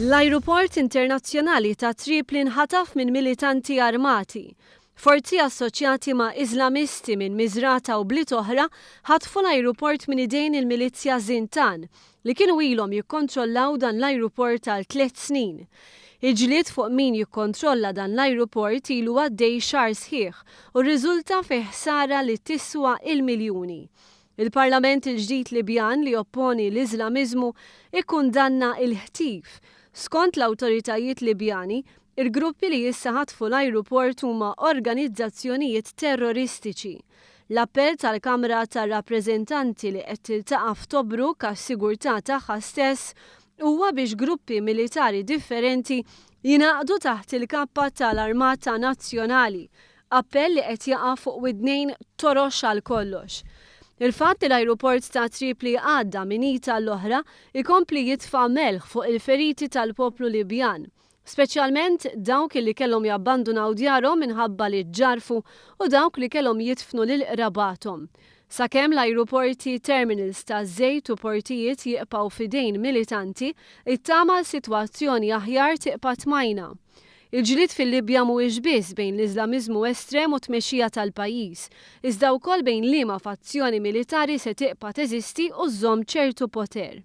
L-ajruport internazzjonali ta' Tripli nħataf minn militanti armati. Forzi assoċjati ma' Iżlamisti minn Misrata u bliet oħra ħatfu l-ajruport minn idejn il-milizzja Zintan, li kienu ilhom jikkontrollaw dan l-ajruport għal tliet snin. Il-ġlied fuq min jikkontrolla dan l-ajruport ilu għaddej xahar sħiħ u rriżulta fi ħsara li tiswa il-miljuni. Il-Parlament il-ġdid Libjan li jopponi l-Iżlamiżmu ikkundanna il-ħtif. Skont l-awtoritajiet Libjani, il-gruppi li issa ħatfu l-ajruport huma organizzazzjonijiet terroristiċi. L-appell tal-Kamra tar-Rappreżentanti li qed tiltaqa' f'Tobruk għas-sigurtà tagħha stess huwa biex gruppi militari differenti jingħaqdu taħt il-kappa tal-Armata Nazzjonali, appell li qed jaqa' fuq widnejn torox għal kollox. Il-fatt li l-ajruport ta' Tripli għadda minn id għall-oħra ikompli jitfa' melħ fuq il-feriti tal-poplu Libjan, speċjalment dawk li kellhom jabbandunaw djarhom minħabba li ġġarfu u dawk li kellhom jidfnu lil qrabathom. Sakemm l-ajruporti, terminals ta' żejt u portijiet jibqgħu f'idejn militanti, it-tama għal sitwazzjoni aħjar tibqa' tmajna. Il-ġlied fil-Libja mhuwiex biss bejn l-Iżlamiżmu estrem u t-tmexxija tal-pajjiż, iżda wkoll bejn liema fazzjoni militari se tibqa' teżisti u żżomm ċertu poter.